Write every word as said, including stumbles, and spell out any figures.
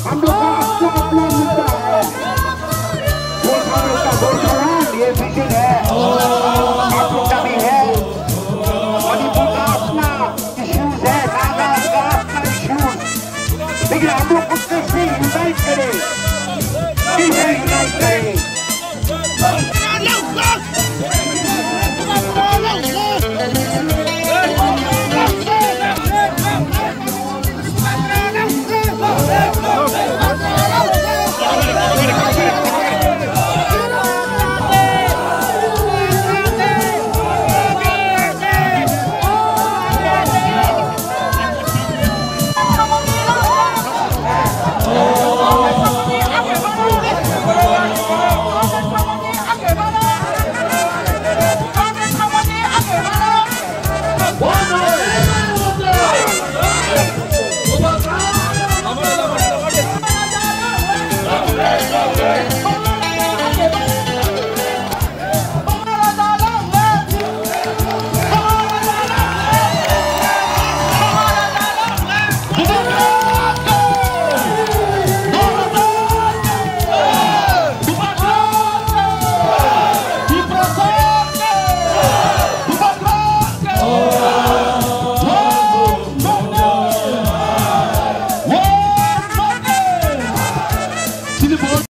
हम लोग का अपना अपना मुद्दा है। गोरखा लोग का गोरखालैंड, ये विजन है। आप लोग का भी है। मणिपुर का अपना issues है, नागा का अपना issues। लेकिन हम लोग को कैसे unite करें, कैसे unite करें?